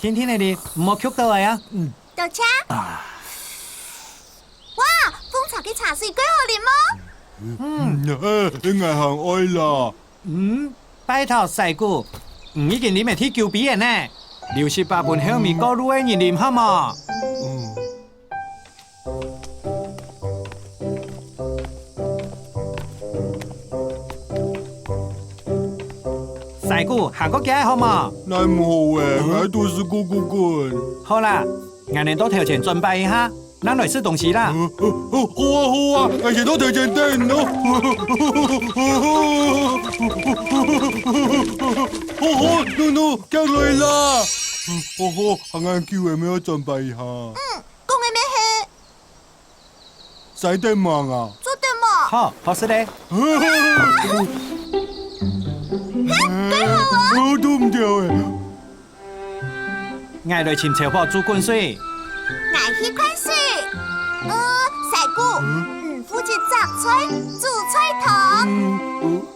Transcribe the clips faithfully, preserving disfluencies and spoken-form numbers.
定定仔哩，毋好噭著𠊎啊。嗯。多謝。啊。哇，紅茶个茶水蓋好啉哦！嗯，𠊎還愛啦。嗯，拜託細姑，你已經啉忒第九杯了呢，留息分後尾過路个人啉好無？嗯。 細姑，行過去好無？𠊎毋好欸，𠊎肚屎咕咕滾。好啦，𠊎等到頭前轉擺一下，正來食東西啦。呃，呃，呃，好啊，好啊，𠊎先到頭前等哦。好好，努努，行來啦。好好，還恁久欸，愛轉擺一下。嗯，講个乜係。 使得吂啊？做得吂？好，好食咧。嘿，蓋好啊！我都毋著欸。𠊎來尋柴火煮滾水。𠊎去㧡水。呃，細姑，嗯？你負責摘菜、煮菜湯。嗯，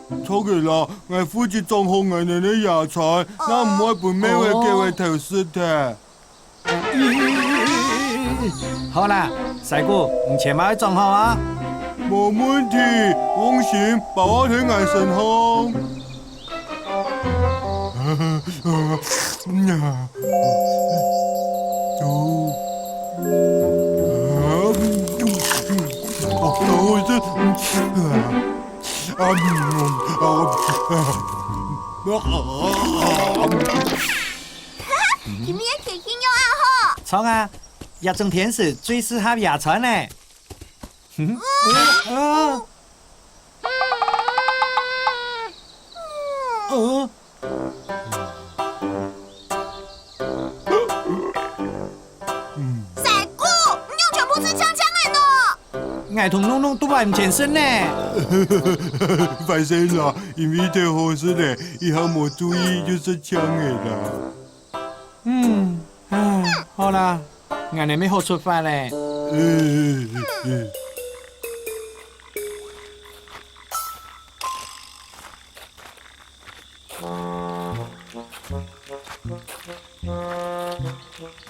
呃，著个啦，𠊎負責種好𠊎等个野菜，哦。正毋會分貓仔狗仔偷食忒。 好啦，細姑，你千萬愛種好啊！無問題，放心，包仔在𠊎身項。今晡日个天氣仰恁好？著啊，這種天時最適合野餐呢。嗯？呃？呃？細姑，你仰全部食淨淨仔呢？𠊎同努努都還毋曾食呢。壞勢啦，因為忒好食咧，一下無注意就食淨仔啦。 嗯，唉，好啦，𠊎等乜好出發咧。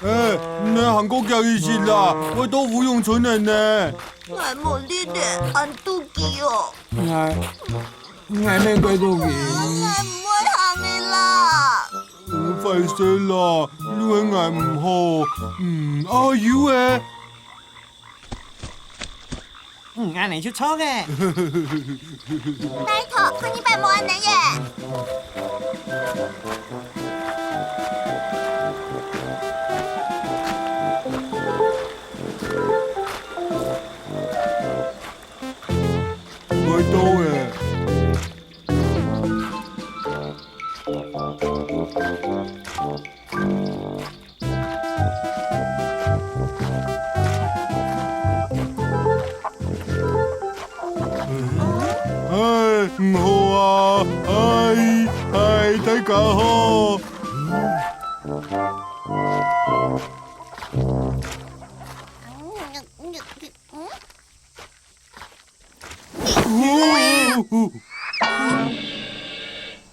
欸，你行過遽一息啦，會到芙蓉村了呢。𠊎無力咧，恁肚飢哦。𠊎，𠊎乜蓋肚飢。𠊎毋會行了啦。 嗯，壞勢啦，路係𠊎毋好。嗯，啊，有欸。嗯，恁仔就著咧。拜託，下二擺莫恁仔耶。會到欸。 哎，你好啊！嗨，嗨，大家好！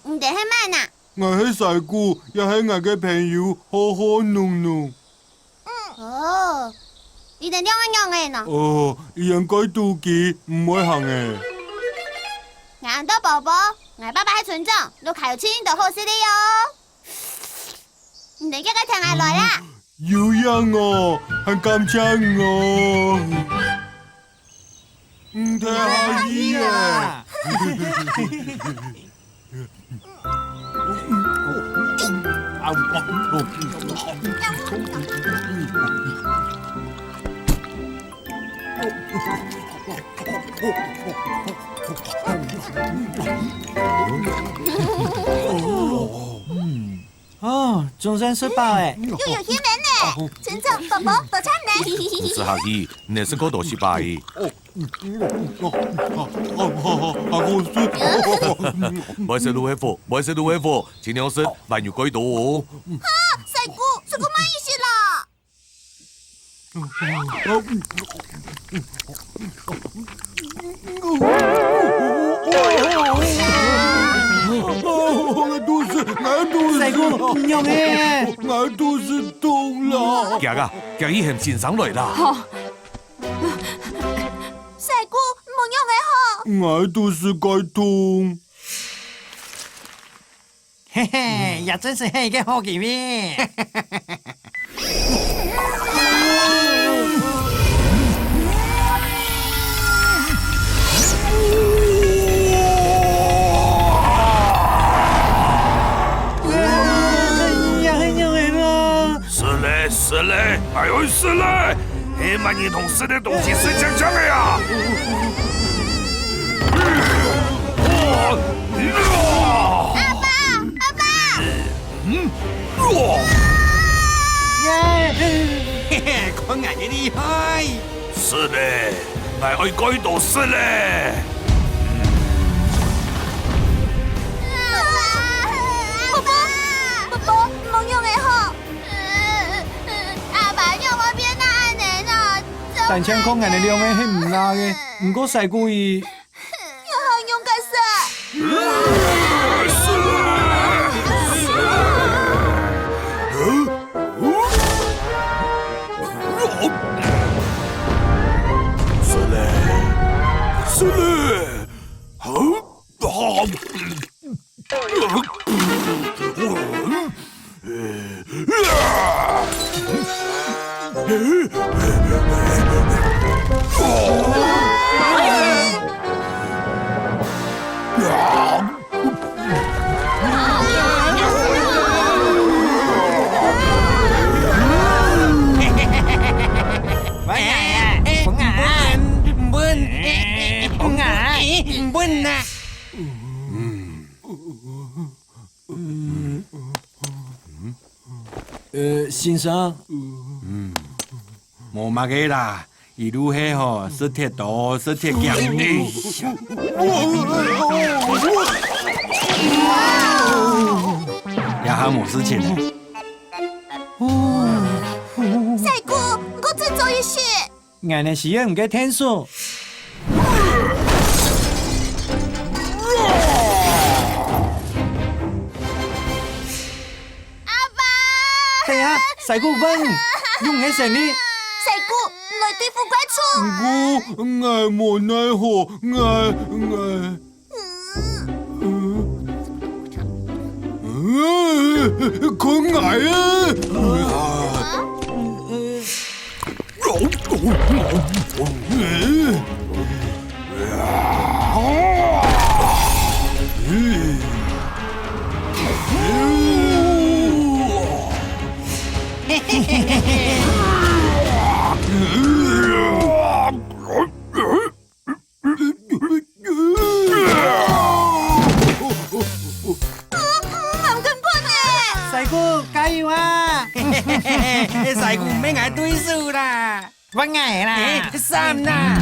你兜係麼人啊？ 𠊎係豺牯，這係𠊎个朋友，好好弄弄。哦，你兜仰仔仰仔呢？哦，佢應該肚飢，毋會行仔。𠊎安到寶寶，𠊎爸爸係村長，屋下有盡多好食个哦。你兜遽遽跈𠊎來啊！有影哦，還感謝你哦。 毋得客氣啊！哦，總算食飽咧。又有魚丸呢！村長、寶寶，多謝你！毋使客氣，你食過多食飽咧。哦，嗯，嗯，哦，哦，哦，哦，好好食。莫食滷味粉，莫食滷味粉，盡量食，還有幾多哦。哈，豺牯，食過麼个意思啦？ 𠊎肚屎，𠊎肚屎！細姑，仰仔？𠊎肚屎痛啦！遽啊，遽去喊先生來啦！好。細姑，無仰仔好。𠊎肚屎蓋痛。嘿嘿，這真係一個好機會。 食咧，食咧，哎喲，食咧！係麼人同食个東西食淨淨个啊？阿爸，阿爸！ 嗯，哇！耶！嘿嘿，看𠊎个厲害！食咧，𠊎愛蓋多食咧！阿爸，阿爸，阿爸，無仰仔好。阿爸，仰會變到恁仔呢？單淨看𠊎兩儕係毋罅个，毋過細姑佢 仰會恁樣个事？呃，先生。無麼个啦，一路係吼，食忒多，食忒驚。這下無事情了。細姑，你過振作一息。 𠊎等需要你个天使。阿爸！等下，細姑問，用你个神力。細姑，來對付怪獸。毋過，𠊎無奈何，𠊎，𠊎，嗯。嗯，嗯，看𠊎啊！ 嗯，嗯，還毋肯睏呢！細姑，加油啊！細姑，毋係𠊎對手啦！換𠊎啦！欸，閃啦！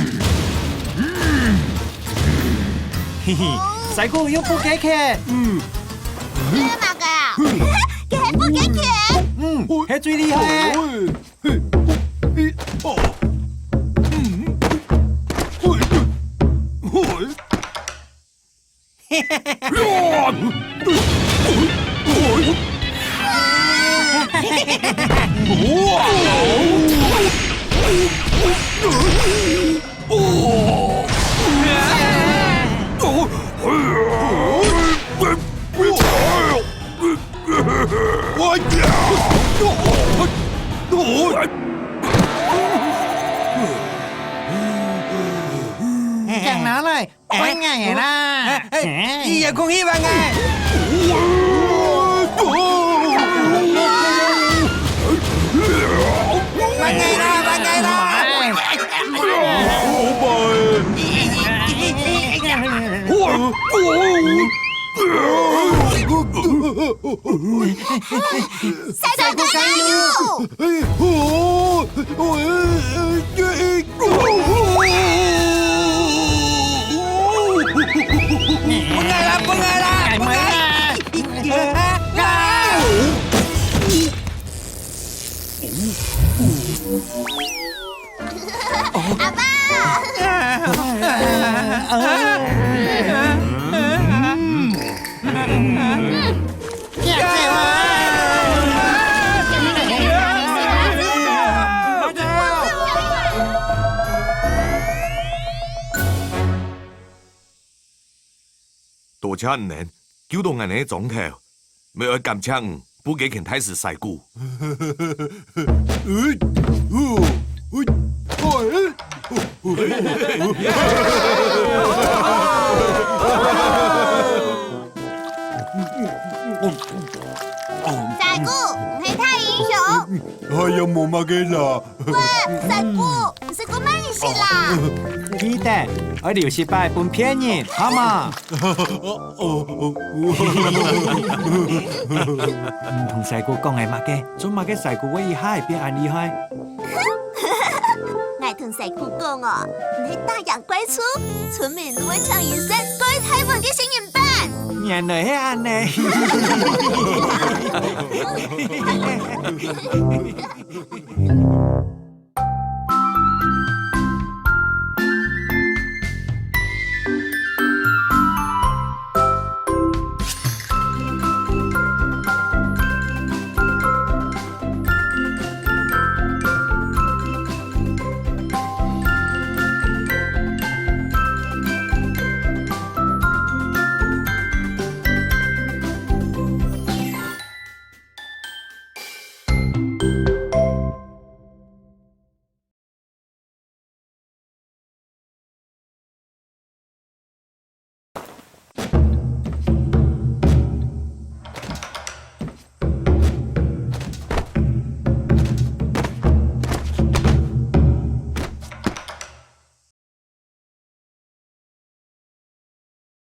嘿嘿，細姑用腹肌拳。嗯。這係麼个啊？這係腹肌拳？嗯，係最厲害个。 我呀！強拿來，換𠊎个啦！哎，哎，你也可以換𠊎！換𠊎啦，換𠊎啦！ 賽車加油！分𠊎啦，分𠊎啦，分𠊎！啊！ 阿爸！多謝你等，救到𠊎等个莊頭，乜愛感謝你，布該群大師師姑。師姑，你係大英雄。哎呀，無麼个啦。喂，師姑，你係講麼个意思啦？記得，愛留息擺分別人，好無？你同師姑講个麼个？做麼个師姑會一下仔變恁厲害？ 𠊎同師姑講哦，你係大洋怪獸，村民都會請你食該大碗个仙人粄。原來係恁呢。